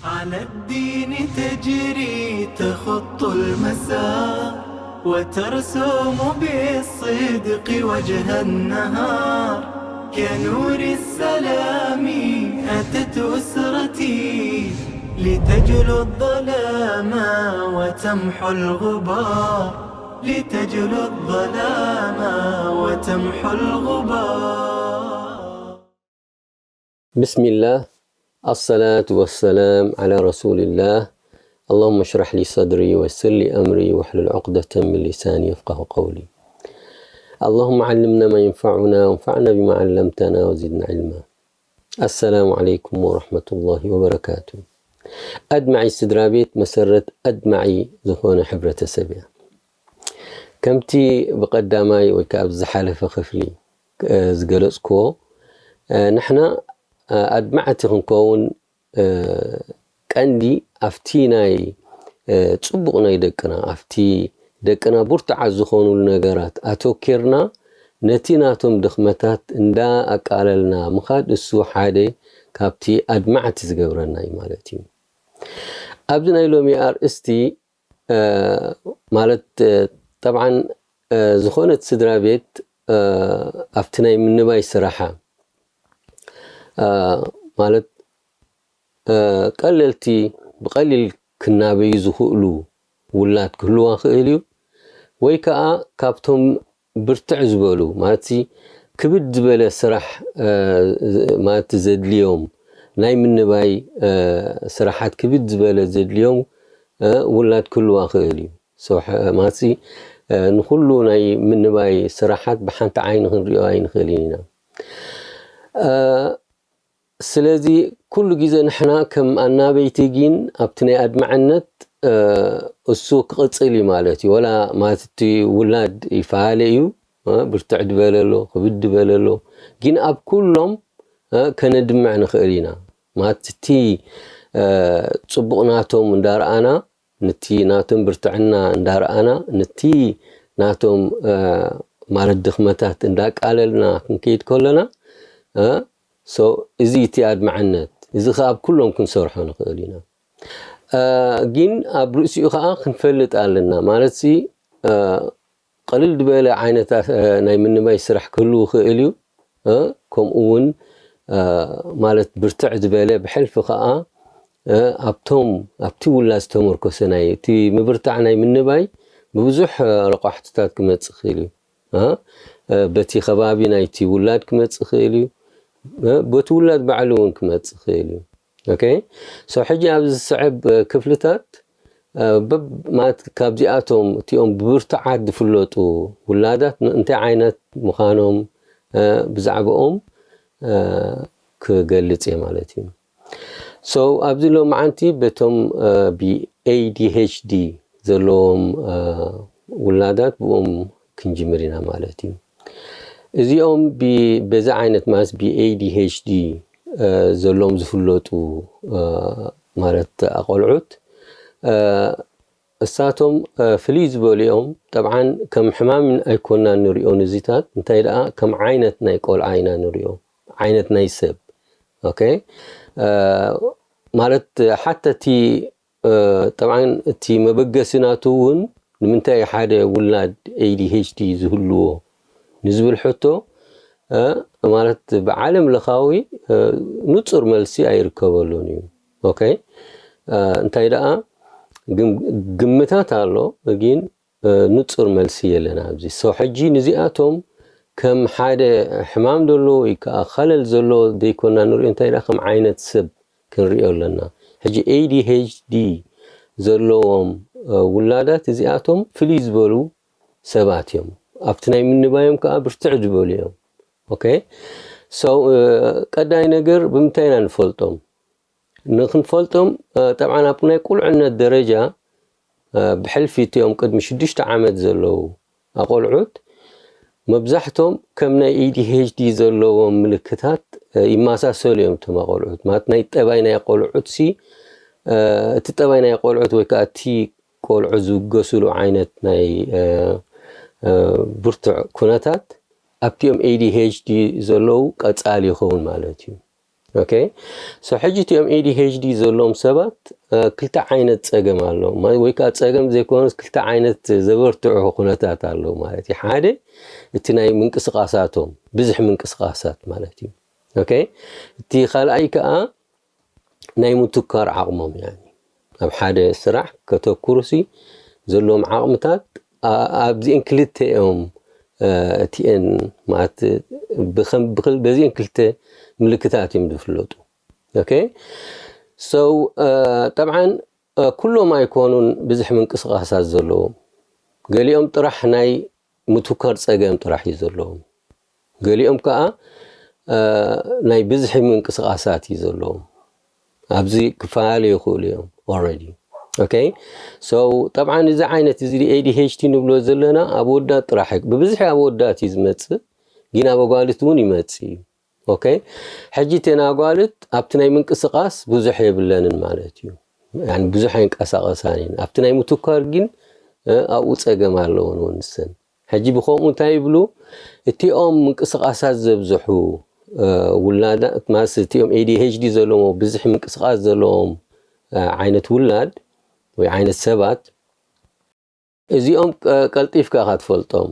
على الدين تجري تخط المسار، وترسم بالصدق وجه النهار. كنور السلام أتت أسرتي، لتجلو الظلام وتمحو الغبار، لتجلو الظلام وتمحو الغبار. بسم الله، الصلاة والسلام على رسول الله. اللهم اشرح لي صدري ويسر لي أمري واحلل عقدة من لساني يفقه قولي. اللهم علمنا ما ينفعنا وانفعنا بما علمتنا وزدنا علما. السلام عليكم ورحمة الله وبركاته. ኣድማዒ ስድራ ቤት መሰረት ኣድማዒ ዝኾነ ሕብረተሰብ እያ። ከምቲ ብቐዳማይ ወይ ከዓ ኣብ ዝሓለፈ ክፍሊ ዝገለፅክዎ፣ ንሕና ኣድማዕቲ ክንከውን ቀንዲ ኣብቲ ናይ ፅቡቕ ናይ ደቅና፣ ኣብቲ ደቅና ብርቱዓት ዝኾኑሉ ነገራት ኣተኪርና፣ ነቲ ናቶም ድኽመታት እንዳ ኣቃለልና ምኻድ፣ እሱ ሓደ ካብቲ ኣድማዕቲ ዝገብረና እዩ ማለት እዩ። ኣብዚ ናይ ሎሚ ኣርእስቲ ማለት ጠብዓን ዝኾነት ስድራ ቤት ኣብቲ ናይ ምንባይ ስራሓ ማለት ቀለልቲ፣ ብቐሊል ክናበዩ ዝኽእሉ ውላድ ክህልዋ ክእል እዩ። ወይ ከዓ ካብቶም ብርትዕ ዝበሉ ማለት ክብድ ዝበለ ስራሕ ማለት ዘድልዮም ናይ ምንባይ ስራሓት ክብድ ዝበለ ዘድልዮም ውላድ ክህልዋ ክእል እዩ። ማለት ንኩሉ ናይ ምንባይ ስራሓት ብሓንቲ ዓይኒ ክንሪኦ ኣይንኽእልን ኢና። ስለዚ ኩሉ ግዜ ንሕና ከም ኣናበይቲ ግን ኣብቲ ናይ ኣድማዕነት እሱ ክቕፅል እዩ ማለት እዩ። ወላ ማለት እቲ ውላድ ይፈላለ እዩ፣ ብርትዕ ዝበለ ኣሎ፣ ክብድ ዝበለ ኣሎ። ግን ኣብ ኩሎም ከነድምዕ ንኽእል ኢና ማለት እቲ ፅቡቕ ናቶም እንዳረኣና፣ ነቲ ናቶም ብርትዕና እንዳረኣና፣ ነቲ ናቶም ማለት ድኽመታት እንዳቃለልና ክንከይድ ከለና፣ እዚ እቲ ኣድማዕነት እዚ ከ ኣብ ኩሎም ክንሰርሖ ንኽእል ኢና። ግን ኣብ ርእሲኡ ከዓ ክንፈልጥ ኣለና ማለት ሲ ቅልል ዝበለ ዓይነታት ናይ ምንባይ ስራሕ ክህልው ይኽእል እዩ። ከምኡ እውን ማለት ብርትዕ ዝበለ ብሕልፊ ከዓ ኣብቶም ኣብቲ ውላድ ዝተመርኮሰ ናይ እቲ ምብርታዕ ናይ ምንባይ ብብዙሕ ረቋሕትታት ክመፅእ ይኽእል እዩ። በቲ ከባቢ ናይቲ ውላድ ክመፅእ ይኽእል እዩ። በቲ ውላድ ባዕሉ እውን ክመፅእ ይኽእል እዩ። ኦኬ፣ ሶ ሕጂ ኣብዚ ዝስዕብ ክፍልታት ማለት ካብዚኣቶም እቲኦም ብብርቱዓት ዝፍለጡ ውላዳት እንታይ ዓይነት ምዃኖም ብዛዕባኦም ክገልፅ እየ ማለት እዩ። ሶ ኣብዚ ሎማዓንቲ በቶም ብ A D H D ዘለዎም ውላዳት ብኦም ክንጅምር ኢና ማለት እዩ። እዚኦም በዚ ዓይነት ማለት ብ A D H D ዘለዎም ዝፍለጡ ማለት ኣቆልዑት እሳቶም ፍልይ ዝበሉ እዮም። ጠብዓን ከም ሕማም ኣይኮና ንሪኦ ንዚታት፣ እንታይ ደኣ ከም ዓይነት ናይ ቆልዓ ኢና ንሪኦ፣ ዓይነት ናይ ሰብ። ኦኬ፣ ማለት ሓተ እቲ ጠብዓን እቲ መበገሲ ናቱ እውን ንምንታይ ሓደ ውላድ A D H D ዝህልዎ ንዝብል ሕቶ ማለት ብዓለም ለኻዊ ንፁር መልሲ ኣይርከበሉን እዩ። ኦኬ፣ እንታይ ደኣ ግምታት ኣሎ፣ ግን ንፁር መልሲ የለን ኣብዚ። ሶ ሕጂ ንዚኣቶም ከም ሓደ ሕማም ደሎ ወይ ከዓ ኸለል ዘሎ ዘይኮና ንሪኦ፣ እንታይ ደኣ ከም ዓይነት ሰብ ክንሪኦ ኣለና። ሕጂ A D H D ዘለዎም ውላዳት እዚኣቶም ፍልይ ዝበሉ ሰባት እዮም። ኣብቲ ናይ ምንባዮም ከዓ ብርትዕ ዝበሉ እዮም። ኦኬ፣ ሶ ቀዳይ ነገር ብምንታይ ኢና ንፈልጦም? ንክንፈልጦም ጠብዓን ኣብ ናይ ቁልዕነት ደረጃ ብሕልፊ እቲኦም ቅድሚ ሽዱሽተ ዓመት ዘለዉ ኣቆልዑት መብዛሕቶም ከም ናይ A D H D ዘለዎም ምልክታት ይመሳሰሉ እዮም። እቶም ኣቆልዑት ማለት ናይ ጠባይ ናይ ኣቆልዑት ሲ እቲ ጠባይ ናይ ኣቆልዑት ወይ ከዓ እቲ ቆልዑ ዝውገስሉ ዓይነት ናይ ብርቱዕ ኩነታት ኣብቲኦም A D H D ዘለዉ ቀፃሊ ይኸውን ማለት እዩ። okay so ሕጂ እቲኦም A D H D ዘለዎም ሰባት ክልተ ዓይነት ፀገም ኣለዎም ወይ ከዓ ፀገም ዘይኮነስ ክልተ ዓይነት ዘበርትዑ ኩነታት ኣለዉ ማለት እዩ። ሓደ እቲ ናይ ምንቅስቃሳቶም ብዝሕ ምንቅስቃሳት ማለት እዩ። okay እቲ ካልኣይ ከዓ ናይ ምትኳር ዓቕሞም ያ ኣብ ሓደ ስራሕ ከተኩሩሲ ዘለዎም ዓቕምታት ኣብዚአን ክልተ እዮም። እቲአን ማለት በዚአን ክልተ ምልክታት እዮም ዝፍለጡ። okay so ጠብዓን ኩሎም ኣይኮኑን ብዝሕ ምንቅስቃሳት ዘለዎም፣ ገሊኦም ጥራሕ ናይ ምትኳር ፀገም ጥራሕ እዩ ዘለዎም፣ ገሊኦም ከዓ ናይ ብዝሒ ምንቅስቃሳት እዩ ዘለዎም። ኣብዚ ክፈላለዩ ይኽእሉ እዮም already። okay so ጠብዓን እዚ ዓይነት እዚ A D H D ንብሎ ዘለና ኣብ ወዳት ጥራሕ ብብዝሒ ኣብ ወዳት እዩ ዝመፅእ፣ ግን ኣብ ኣጓልት እውን ይመፅእ እዩ። okay ሕጂ እተን ኣጓልት ኣብቲ ናይ ምንቅስቃስ ብዙሕ የብለንን ማለት እዩ። ብዙሕ ኣይንቀሳቀሳን እየን። ኣብቲ ናይ ምትኳር ግን ኣብኡ ፀገም ኣለዎን ወንሰን። ሕጂ ብከምኡ እንታይ ይብሉ? እቲኦም ምንቅስቃሳት ዘብዝሑ ውላዳት ማስ እቲኦም A D H D ዘለዎም ብዙሕ ምንቅስቃስ ዘለዎም ዓይነት ውላድ ወይ ዓይነት ሰባት እዚኦም ቀልጢፍካ ኢኻ ትፈልጦም።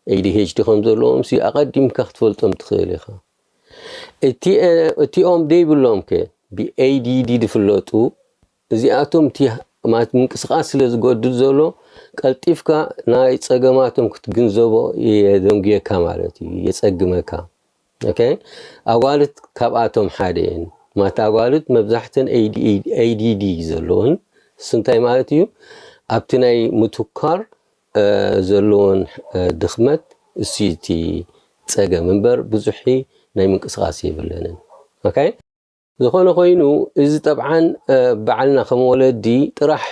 A D H D ከም ዘለዎም ሲ ኣቐዲምካ ክትፈልጦም ትኽእል ኢኻ። እቲኦም ደይብሎም ከ ብ A D D ዝፍለጡ እዚኣቶም እቲ ማለት ምንቅስቃስ ስለ ዝጎድል ዘሎ ቀልጢፍካ ናይ ፀገማቶም ክትግንዘቦ የደንጉየካ ማለት እዩ፣ የፀግመካ። okay ኣጓልት ካብኣቶም ሓደ እየን። ማለት ኣጓልት መብዛሕተን A D D ዘለውን እሱ እንታይ ማለት እዩ? ኣብቲ ናይ ምትኳር ዘለውን ድኽመት እሱ እቲ ፀገም እምበር ብዙሒ ናይ ምንቅስቃስ የብለንን። okay ዝኾነ ኮይኑ እዚ ጠብዓን ባዕልና ከም ወለዲ ጥራሕ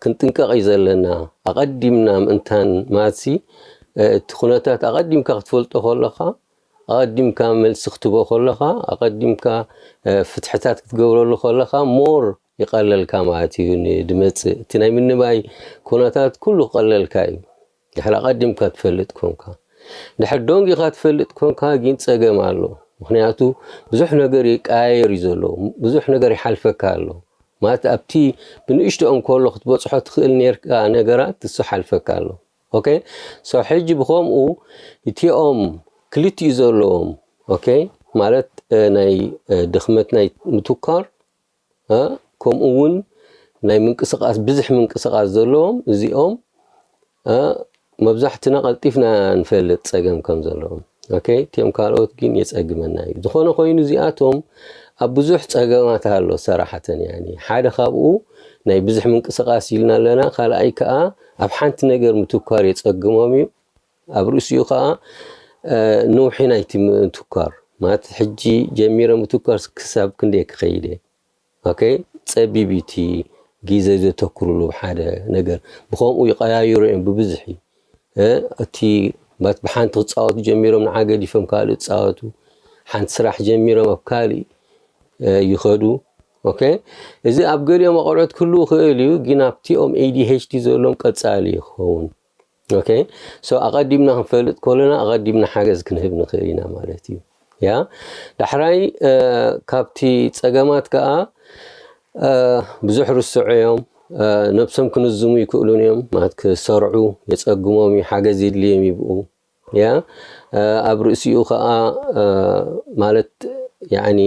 ክንጥንቀቕ እዩ ዘለና። ኣቐዲምና ምእንታን ማትሲ እቲ ኩነታት ኣቐዲምካ ክትፈልጦ ከለኻ ኣቐዲምካ መልሲ ክትቦ ከለኻ ኣቐዲምካ ፍትሕታት ክትገብረሉ ከለኻ more ይቐለልካ ማለት እዩ። ድመፅእ እቲ ናይ ምንባይ ኩነታት ኩሉ ክቐለልካ እዩ። ድሕሪ ኣቐዲምካ ትፈልጥ ኮንካ ድሕሪ ደንጊኻ ትፈልጥ ኮንካ ግን ፀገም ኣሎ። ምክንያቱ ብዙሕ ነገር ይቀያየር እዩ ዘሎ፣ ብዙሕ ነገር ይሓልፈካ ኣሎ። ማለት ኣብቲ ብንእሽቶኦም ከሎ ክትበፅሖ ትኽእል ነርካ ነገራት እሱ ሓልፈካ ኣሎ። okay so ሕጂ ብከምኡ እቲኦም ክልቲኡ ዘለዎም okay ማለት ናይ ድኽመት ናይ ምትኳር ከምኡ እውን ናይ ምንቅስቃስ ብዝሕ ምንቅስቃስ ዘለዎም እዚኦም መብዛሕትና ቀልጢፍና ንፈልጥ ፀገም ከም ዘለዎም። okay እቲኦም ካልኦት ግን የፀግመና እዩ። ዝኾነ ኮይኑ እዚኣቶም ኣብ ብዙሕ ፀገማት ኣሎ ሰራሕተን ያኒ ሓደ ካብኡ ናይ ብዝሕ ምንቅስቃስ ኢልና ኣለና። ካልኣይ ከዓ ኣብ ሓንቲ ነገር ምትኳር የፀግሞም እዩ። ኣብ ርእሲኡ ከዓ ንውሒ ናይቲ ምትኳር ማለት ሕጂ ጀሚረ ምትኳር ክሳብ ክንደይ ክኸይደ okay ፀቢብ እቲ ግዜ ዘተኩርሉ ሓደ ነገር ብከምኡ ይቀያይሩ እዮም ብብዝሒ። እቲ ብሓንቲ ክፃወቱ ጀሚሮም ንዓ ገዲፎም ካልእ ፃወቱ፣ ሓንቲ ስራሕ ጀሚሮም ኣብ ካልእ ይኸዱ። okay እዚ ኣብ ገሊኦም ኣቆልዑት ክህልው ክእል እዩ፣ ግን ኣብቲኦም A D H D ዘለዎም ቀፃሊ ይኸውን። okay so ኣቐዲምና ክንፈልጥ ከለና ኣቐዲምና ሓገዝ ክንህብ ንኽእል ኢና ማለት እዩ። ያ ዳሕራይ ካብቲ ፀገማት ከዓ ብዙሕ ርስዑ እዮም። ነብሶም ክንዝሙ ይክእሉን እዮም ማለት ክሰርዑ የፀግሞም እዩ፣ ሓገዝ የድልዮም ይብኡ። ያ ኣብ ርእሲኡ ከዓ ማለት ያኒ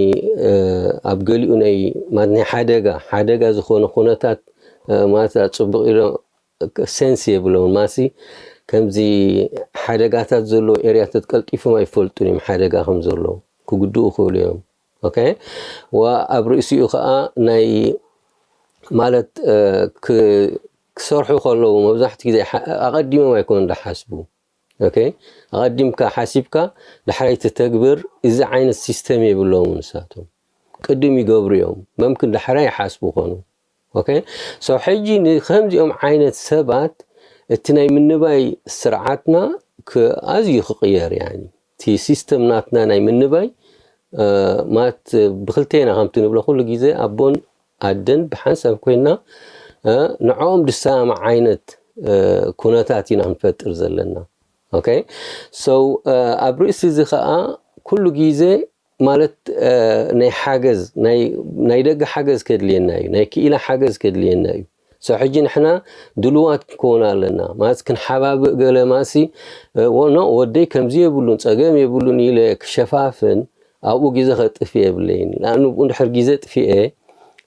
ኣብ ገሊኡ ናይ ማለት ናይ ሓደጋ ሓደጋ ዝኾነ ኩነታት ማለት ፅቡቅ ኢሎ sense የብለውን ማሲ ከምዚ ሓደጋታት ዘለዎ area ታት ቀልጢፎም ኣይፈልጡን እዮም ሓደጋ ከም ዘሎ ክጉድኡ ይኽእሉ እዮም። okay ዋ ኣብ ርእሲኡ ከዓ ናይ ማለት ክሰርሑ ከለዉ መብዛሕትኡ ግዜ ኣቐዲሞም ኣይኮኑን ዝሓስቡ። okay ኣቐዲምካ ሓሲብካ ዳሕራይ ተተግብር እዚ ዓይነት system የብሎምን ንሳቶም ቅድም ይገብሩ እዮም። መምክን ዳሕራይ ይሓስቡ ይኾኑ። okay so ሕጂ ንከምዚኦም ዓይነት ሰባት እቲ ናይ ምንባይ ስርዓትና ኣዝዩ ክቕየር ያኒ እቲ system ናትና ናይ ምንባይ ማለት ብክልቴና ከምቲ ንብሎ ኩሉ ግዜ ኣቦን ኣደን ብሓንሳብ ኮይና ንዕኦም ዝሰማማዕ ዓይነት ኩነታት ኢና ክንፈጥር ዘለና። okay so ኣብ ርእሲ እዚ ከዓ ኩሉ ግዜ ማለት ናይ ሓገዝ ናይ ደገ ሓገዝ ከድልየና እዩ፣ ናይ ክኢላ ሓገዝ ከድልየና እዩ። ሰው ሕጂ ንሕና ድልዋት ክንከውን ኣለና ማለት ክንሓባብእ ገለ ማሲ ወኖ ወደይ ከምዚ የብሉን ጸገም የብሉን ኢለ ክሸፋፍን ኣብኡ ግዜ ከጥፍእ የብለይን። ንኣኑ ብኡ እንድሕር ግዜ ጥፍኤ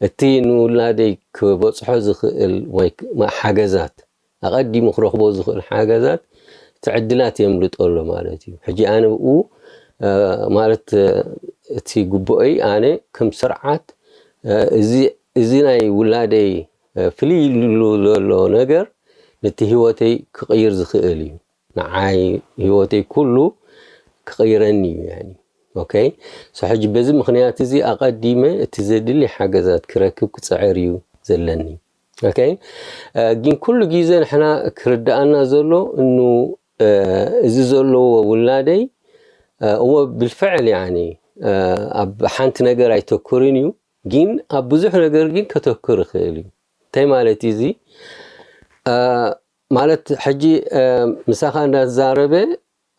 እቲ ንውላደይ ክበጽሖ ዝኽእል ወይ ሓገዛት ኣቐዲሙ ክረኽቦ ዝኽእል ሓገዛት እቲ ዕድላት የምልጦ ኣሎ ማለት እዩ። ሕጂ ኣነ ብኡ ማለት እቲ ግቡኦይ ኣነ ከም ስርዓት እዚ ናይ ውላደይ ፍልይ ኢሉ ዘሎ ነገር ነቲ ህይወተይ ክቕይር ዝኽእል እዩ። ንዓይ ህይወተይ ኩሉ ክቕይረኒ እዩ። ኦኬ፣ ሕጂ በዚ ምኽንያት እዚ ኣቐዲመ እቲ ዘድሊ ሓገዛት ክረክብ ክፅዕር እዩ ዘለኒ። ኦኬ፣ ግን ኩሉ ግዜ ንሕና ክርዳኣና ዘሎ እኑ እዚ ዘለዎ ውላደይ እወ ብልፍዕል ያኒ ኣብ ሓንቲ ነገር ኣይተኩርን እዩ፣ ግን ኣብ ብዙሕ ነገር ግን ከተኩር ይኽእል እዩ። እንታይ ማለት እዩ እዚ? ማለት ሕጂ ምሳኻ እንዳዛረበ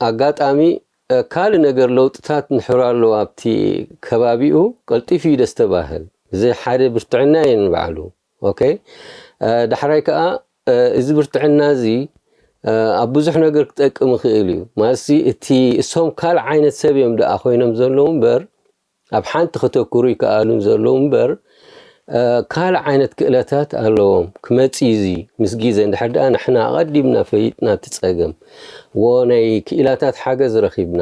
ኣጋጣሚ ካልእ ነገር ለውጥታት ንሕብር ኣለዎ ኣብቲ ከባቢኡ ቀልጢፉ እዩ ደስተባህል። እዚ ሓደ ብርትዕና እዩ ንባዕሉ። ኦኬ፣ ዳሕራይ ከዓ እዚ ብርትዕና እዚ ኣብ ብዙሕ ነገር ክጠቅም ይኽእል እዩ። ማለትሲ እቲ እሶም ካልእ ዓይነት ሰብ እዮም ደኣ ኮይኖም ዘለዉ እምበር ኣብ ሓንቲ ከተኩሩ ይከኣሉን ዘለዉ እምበር ካልእ ዓይነት ክእለታት ኣለዎም ክመጽእ እዚ ምስ ግዜ እንድሕር ደኣ ንሕና ኣቐዲምና ፈይጥና እቲ ጸገም ወ ናይ ክኢላታት ሓገዝ ረኺብና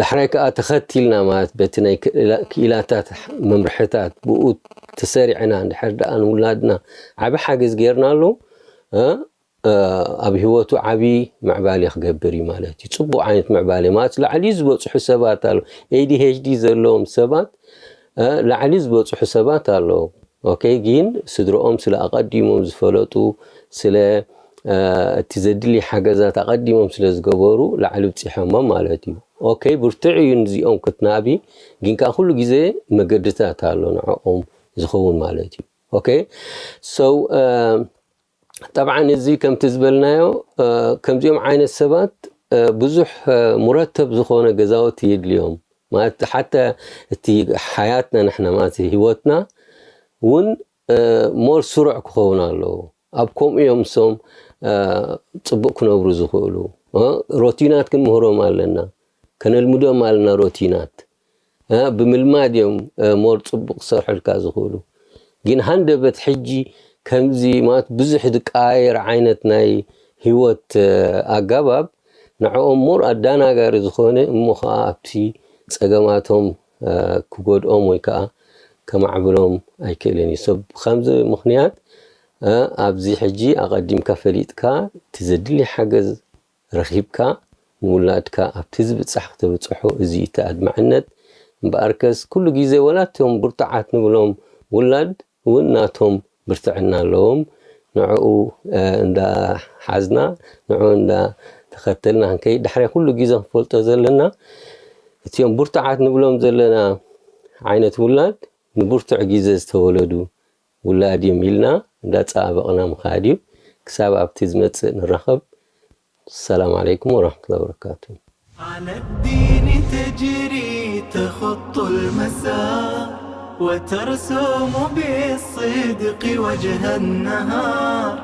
ዳሕራይ ከዓ ተኸቲልና ማለት በቲ ናይ ክኢላታት መምርሕታት ብኡ ተሰሪዕና እንድሕር ደኣ ንውላድና ዓቢ ሓገዝ ጌርና ኣሎ ኣብ ህይወቱ ዓቢ ምዕባሌ ክገብር እዩ ማለት እዩ። ጽቡቕ ዓይነት ምዕባሌ ማለት ላዕሊ ዝበጽሑ ሰባት ኣሎ። ኤ ዲ ኤች ዲ ዘለዎም ሰባት ላዕሊ ዝበጽሑ ሰባት ኣለዉ። ኦኬ፣ ግን ስድሮኦም ስለ ኣቐዲሞም ዝፈለጡ ስለ እቲ ዘድሊ ሓገዛት ኣቐዲሞም ስለ ዝገበሩ ላዕሊ ብጺሖሞም ማለት እዩ። ኦኬ፣ ብርቱዕ እዩ ንዚኦም ክትናቢ፣ ግን ከዓ ኩሉ ግዜ መገድታት ኣሎ ንዕኦም ዝኸውን ማለት እዩ። ኦኬ፣ so ጠብዓን እዚ ከምቲ ዝበልናዮ ከምዚኦም ዓይነት ሰባት ብዙሕ ሙረተብ ዝኾነ ገዛውቲ የድልዮም ማለት ሓተ እቲ ሓያትና ንሕና ማለት ህይወትና እውን ሞር ስሩዕ ክኸውን ኣለዎ። ኣብ ከምኡ እዮም እሶም ጽቡቕ ክነብሩ ዝኽእሉ። ሮቲናት ክንምህሮም ኣለና፣ ከነልምዶም ኣለና ሮቲናት። ብምልማድ እዮም ሞር ጽቡቕ ክሰርሑልካ ዝኽእሉ። ግን ሃንደበት ሕጂ ከምዚ ማለት ብዙሕ ዝቀያየር ዓይነት ናይ ህይወት ኣጋባብ ንዕኦም ሞር ኣዳናጋሪ ዝኾነ እሞ ከዓ ኣብቲ ጸገማቶም ክጎድኦም ወይ ከዓ ከማዕብሎም ኣይክእልን እዩ። ሰብ ብከምዚ ምኽንያት ኣብዚ ሕጂ ኣቐዲምካ ፈሊጥካ እቲ ዘድሊ ሓገዝ ረኺብካ ንውላድካ ኣብቲ ዝብጻሕ ክተብጽሖ እዚ እቲ ኣድማዕነት እምበኣርከስ ኩሉ ግዜ ወላ እቶም ብርቱዓት ንብሎም ውላድ እውን ናቶም ብርትዕና ኣለዎም። ንዕኡ እንዳሓዝና ንዕኡ እንዳተኸተልና ክንከይድ ዳሕራይ ኩሉ ግዜ ክንፈልጦ ዘለና እቲኦም ብርቱዓት ንብሎም ዘለና ዓይነት ውላድ ንብርቱዕ ግዜ ዝተወለዱ ውላድ እዮም ኢልና እንዳፀባበቕና ምኻድ እዩ። ክሳብ ኣብቲ ዝመፅእ ንራኸብ። السلام عليكم ورحمة الله وبركاته. على الدين تجري تخط المسار وترسم بالصدق وجه النهار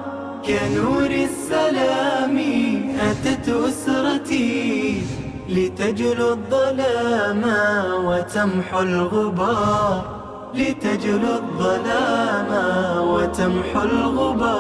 كنور السلام أتت أسرتي لتجلو الظلام وتمحو الغبار لتجلو الظلام وتمحو الغبار